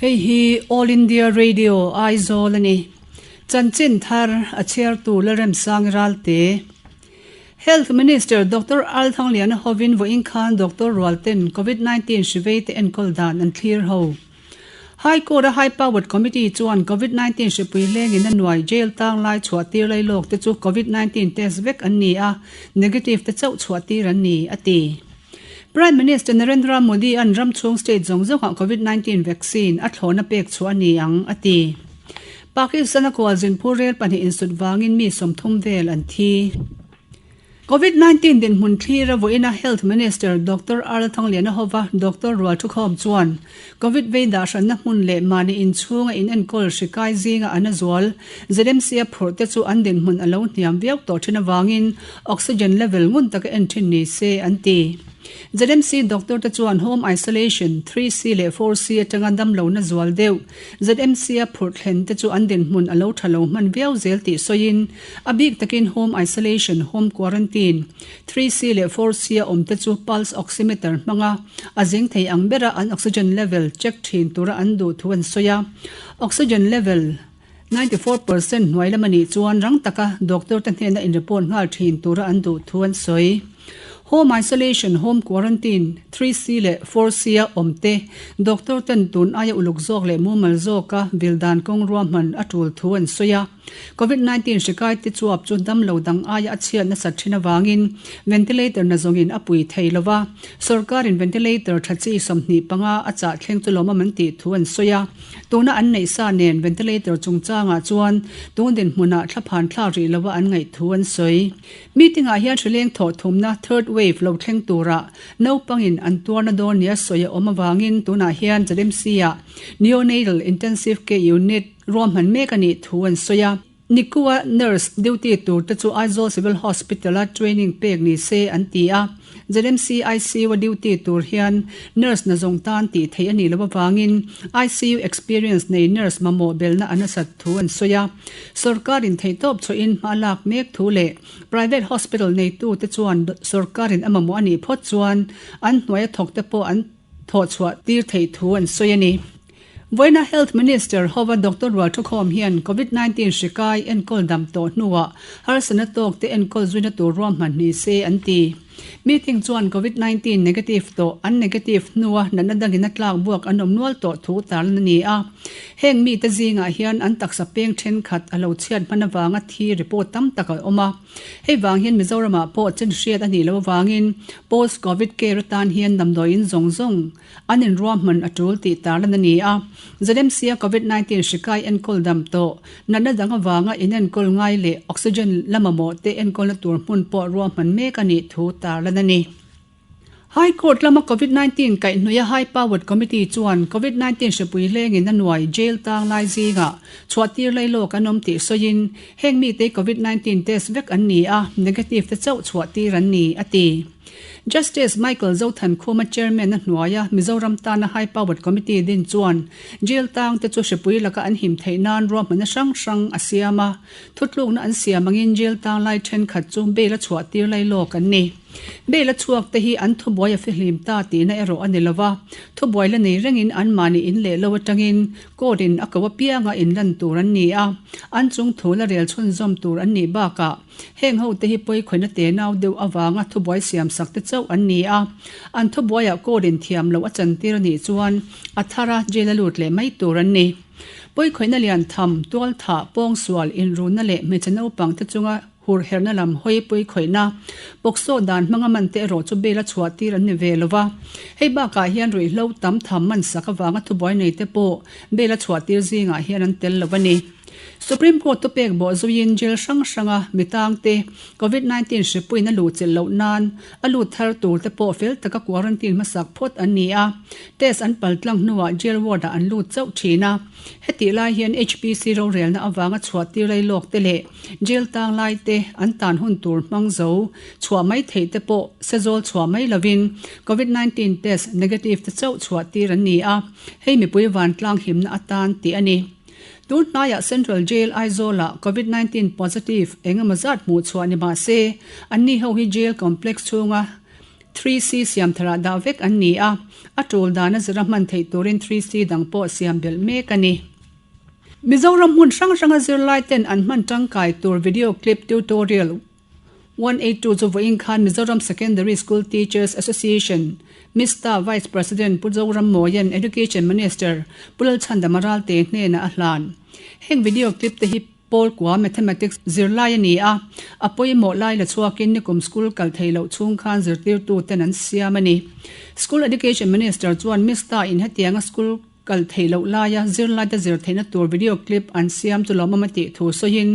Hei hi All India Radio Aizawl a ni. Chanchin thar a chhiartu Lalremsangi Ralte. Health Minister Doctor Al Thangliana hovin vawiin khan Doctor Rualten Covid 19 hri vei te enkawl dan an thlir ho. High Court a High Powered Committee chuan Covid 19 hripui lengin a nuai jail tang lai chhuah tir lai lawk te chu Covid 19 test vek an ni a, negative te chauh chhuah tir an ni, a ti. Prime Minister Narendra Modi an ram chhung state zawng zawngah Covid 19 vaccine a thlawhna pek chhuah a ni ang, a ti. Pakistan a kualzin phur rel pahnih insut vangin mi 30 vel an thi. Covid 19 dinhmun thlir a vawiina Health Minister Doctor R Thangliana hova Doctor Rual Thukhawm chuan Covid vei dah hranna hmun leh mahni inchhunga inenkawl hri kai zinga an a zual ZMC a phurh te chu an dinhmun a lo hniam viau tawh thin avangin oxygen level ngun taka en thin ni se an ti. ZMC doctor te chuan home isolation 3C leh 4C atanga damlohna zual deuh ZMC a phurh thlen te chu an dinhmun a lo tha lo hman viau zel tih sawiin a bik takin home isolation, home quarantine, 3C leh 4C a awm te chu pulse oximeter hmanga a zing thei ang bera an oxygen level check thin tura an duh thu an sawi a. Oxygen level 94% hnuai lam a nih chuan rang taka doctor te hnena in report nghal thin tura an duh thu an sawi. Home isolation, home quarantine, 3C leh 4C a awm te doctor ten tun aia uluk zawk leh mumal zawka vil dan kawng ruahman a tul thu an sawi a. Covid 19 hri kai te chuap chu damlo dang aia a chhiat nasat thin avangin ventilator na zawngin a pui thei lo va, sorkarin ventilator tha chi 25 a chah thleng chu lawmawm an tih thu an sawi a. Tuna an neih sa nen ventilator chungchangah chuan tun dinhmunah thlaphan thlak rih lova an ngaih thu an sawi. Meeting-ah hian hrileng thawh thumna third wave lo thleng turah naupangin an tuarna dawn nia sawi a awm avangin tunah hian ZMC-ah Neonatal Intensive Care Unit ruahman mek a nih thu an sawi a. Nikua nurse duty tur te chu Aizawl Civil Hospital-a training pek ni se an ti a. ZMC ICU-a duty tur hian nurse na zawng tan tih theih a nih loh avangin ICU experience nei nurse mamawh belna a nasat thu an sawi a. Sorkarin theihtawp chhuahin hma lak mek thu leh private hospital neitute chuan sorkarin a mamawh a nih phawt chuan an hnuaia thawkte pawh an thawh chhuah tir theih thu an sawi a ni. Vawiina Health Minister hova Doctor Rual Thukhawm hian Covid 19 hri kai enkawl dam tawh hnuah harsatna tawk te enkawl zuina tur ruahman ni se an ti. Meeting chuan Covid 19 negative tawh an negative hnua natna dangin a tlak buak an awm nual tawh thu tarlan a ni a. Heng mite zingah hian an taksa peng thenkhat a lo chhiat hman avanga thi report tam tak a awm a. Hei vang hian Mizoramah pawh chin hriat a nih loh avangin Post Covid Care atan hian damdawiin zawng zawng an inruahman a tul tih tarlan a ni a. ZMC-a Covid 19 hri kai enkawl dam tawh, natna dang avanga inenkawl ngai leh oxygen la mamawh te enkawlna tur hmun pawh ruahman mek a nih thu tarlan a ni. High Court lama Covid 19 kaihhnuaia High Powered Committee chuan Covid 19 hripui hlengin a nuai jail tang lai zingah chhuahtir lai lawk an awm tih sawiin heng mite Covid 19 test vek an ni a, negative te chauh chhuahtir an ni, a ti. Justice Michael Zothankhuma chairman a hnuaia Mizoram tana High Powered Committee din chuan jail tang te chu hripui laka an him theih nan ruahmanna hrang hrang a siam a, thutlukna an siam angin jail tang lai thenkhat chu bail a chhuahtir lai lawk an ni. Bail a chhuak te hi an thubuai a fihlim ta tihna erawh a ni lo va, thubuai la nei rengin anmahni in leh lo atangin court in a ko apianga inlan tur an ni a, an chung thu la rel chhunzawm tur an nih bakah Heng hote hi pawikhawina te nau deuh avanga thubuai siam sak te chauh an ni a, an thubuaiah court in thiam loh a chantir a nih chuan a thara jail a lut leh mai tur an ni. Pawikhawina lian tham, tualthah, pawngsual, inrunna leh hmeichhe naupang te chunga hurherhna lam hawi pawikhawihna, pawksawh dan hmanga man te erawh chu bail a chhuah tir an ni ve lo va. Hei bakah hian ruihhlo tam tham man sak avanga thubuai nei te pawh bail a chhuah tir zingah hian an tel lo a ni. Supreme Court thupek bawh zuiin jail hrang hranga mi tangte Covid 19 hripuiin a luh chilh loh nan a lut thar tur te pawh fel taka quarantine hmasak phawt an ni a, test an pal tlang hnuah jail ward ah an lut chauh thin a. Hetih lai hian HPC rorelna avanga chhuah tir lai lawk te leh jail tang lai te an tan hun tur hmang zo chhuah mai theih te pawh sezawl chhuah mai lovin Covid 19 test negative te chauh chhuah tir an ni a, hei mipui vantlang himna atan tih a ni. Tun hnaiah Central Jail Aizawl-ah Covid 19 positive eng emaw zat hmuh chhuah ni mah se, anni ho hi jail complex chhunga 3C siam tharah dah vek an ni a, a tul dana zira hman theih turin 3C dang pawh siam belh mek a ni. Mizoram hmun hrang hranga zirlai ten an hman tangkai tur video clip tutorial 182 chu vawiin khan Mizoram Secondary School Teachers Association, Mista, Vice President Pu Zoram Mawian Education Minister Pu Lalchhandama Ralte hnenah a hlan. Heng video clip te hi Pawl kua Mathematics zirlai a ni a, a pawimawh lai la chhuakin nikum school kal thei loh chhung khan zirtirtu ten an siam a ni. School Education Minister chuan Mista in hetianga school kal theih loh laia zirlaite zir theihna tur video clip an siam chu lawmawm a tih thu sawiin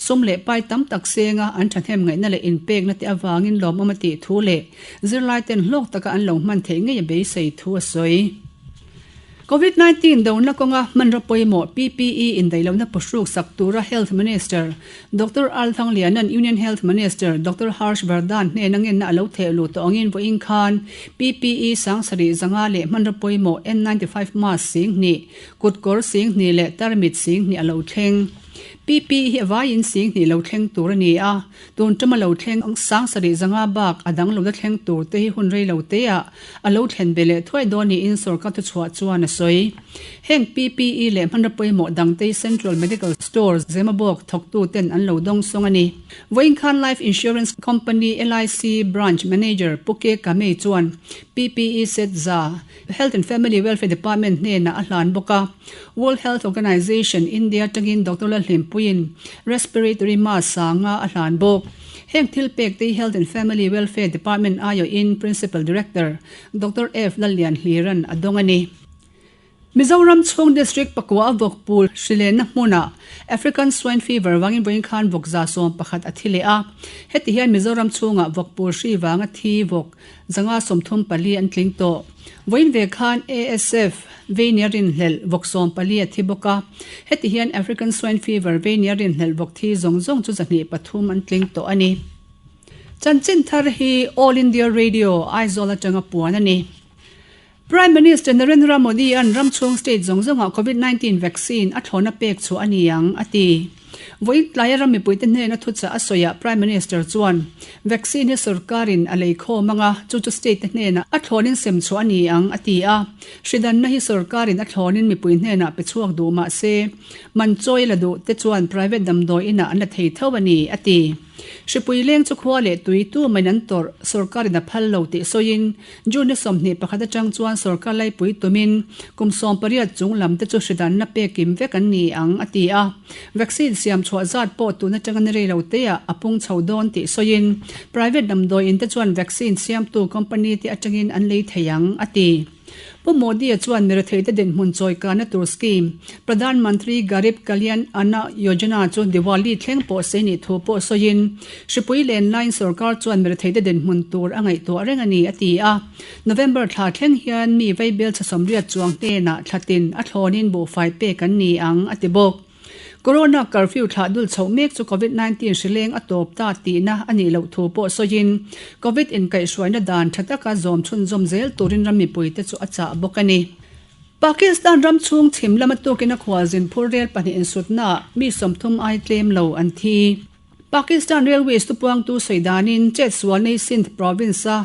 sum leh pai tam tak senga an thahnem ngaihna leh inpekna te avangin lawmawm a tih thu leh zirlaiten hlawk taka an lo hman theih ngei a beisei thu a sawi. Covid 19 dona kawnga hmanraw pawimawh PPE indaihlohna puhruk sak tura Health Minister Doctor Al Thangliana'n Union Health Minister Doctor Harsh Vardhan hnena ngenna a lo theh luh tawh angin vawiin khan PPE 7500 leh hmanraw pawimawh N95 mask 2000, kutkawr 2000 leh tarmit 2000 a lo thleng. PPE hi a vaiin 2000 lo thleng tur a ni a. Tun tama lo thleng 7500 bak a dang lo la thleng tur te hi hun rei lo teah a lo thlen ve leh thuai dawn niin sorkar thuchhuah chuan a sawi. Heng PPE leh hmanraw pawimawh dangte hi Central Medical Store Zemabawk thawktu ten an lo dawng sawng a ni. Vawiin khan Life Insurance Company, LIC, Branch Manager Pu Ke Kamei chuan PPE set za Health and Family Welfare Department hnenah a hlan bawk a. World Health Organization India atangin Doctor Lalhlimpuiin Respiratory Mask sanga a hlan bawk. Heng thil pek te hi Health and Family Welfare Department aiawhin Principal Director Doctor F Lallianhliran a dawng a ni. Mizoram chhung District pakua a vawk pul hrilenna hmunah African Swine Fever vangin vawiin khan vawk 11 a thi leh a. Heti hian Mizoram chhungah vawk pul hri vanga thi vawk 134 an tling tawh. Vawiin ve khan ASF veinia rinhlelh vawk 14 a thi bawk a. Heti hian African Swine Fever veinia rinhlelh vawk thi zawng zawng chu 103 an tling tawh a ni. Chanchin thar hi All India Radio, Aizawl atanga puan a ni. Prime Minister Narendra Modi-a'n ram chhung state zawng zawngah Covid 19 vaccine a thlawna pek chhuah a ni ang, a ti. Vawiin tlaia ram mipuite hnena thuchah a sawiah Prime Minister chuan, Vaccine hi sorkarin a lei khawm anga, chu chu state te hnenah a thlawnin sem chhuah a ni ang, a ti a. Hridanna hi sorkarin a thlawnin mipui hnenah pe chhuak duh mah se, man chawi la duh te chuan private damdawi inah an la thei tho a ni, a ti. Hripui leng chu khua leh tui tu main an tawrh, sorkarin a phal lo tih sawiin, June ni 21 atang chuan sorkar laipui tumin kum 18 chung lam te chu hridanna pekim vek an ni ang, a ti a. Vaccine siam chhuah zat pawh tun atanga ni rei lo teah a pung chho dawn tih sawiin, private damdawi in te chuan vaccine siamtu company te atangin an lei thei ang, a ti. Pu Modi-a chuan miretheite dinhmun chawikana tur scheme, Pradhan Mantri Garib Kalyan Anna Yojana chu Diwali thleng pawh sei nih thu pawh sawiin, hripui len laiin sorkar chuan miretheite dinhmun tur a ngaihtuah reng a ni, a ti a. November thla thleng hian mi vaibel chhe 80 chuang hnenah thlatin a thlawnin buhfai pek an ni ang, a ti bawk. Corona curfew thlah dul chhoh mek chu Covid 19 hrileng a tawp ta tihna a nih loh thu pawh sawiin, Covid inkaihhruaina dan tha taka zawm chhunzawm zel turin ram mipuite chu a chah bawk a ni. Pakistan ram chhung chhim lama tukin a khualzin phur rel pahnih insutnaah mi 30 ai tlem lo an thi. Pakistan Railways tupuangtu sawi danin chet sual nei Sindh province-a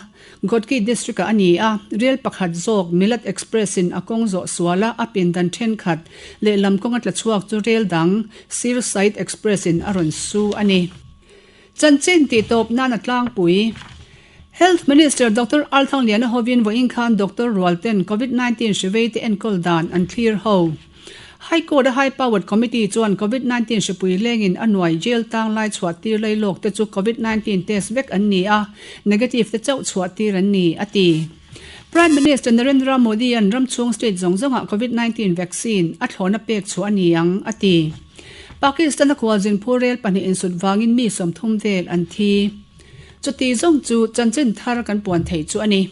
Ghotki district-ah a ni a, rel pakhat zawk Millat Express-in a kawng zawh suala a pindan thenkhat lehlam kawnga tla chhuak chu rel dang Sir Syed Express-in a rawn su a ni. Chanchin tihtawp nan a tlangpui. Health Minister Doctor Al Thangliana hovin vawiin khan Doctor Rualten Covid 19 hrivei te enkawl dan an thlir ho. High Court a High Powered Committee chuan Covid 19 hripui lengin a nuai jail tang lai chhuah tir lei lawk te chu Covid 19 test vek an ni a, negative te chauh chhuah tir an ni, a ti. Prime Minister Narendra Modi an ram chhung state zawng zawngah Covid 19 vaccine a thlawna pek chhuah a ni ang, a ti. Pakistan a khualzin phur rel pahnih insut vangin mi 30 vel an thi. Chuti zawng chu chanchin thar kan puan theih chu a ni.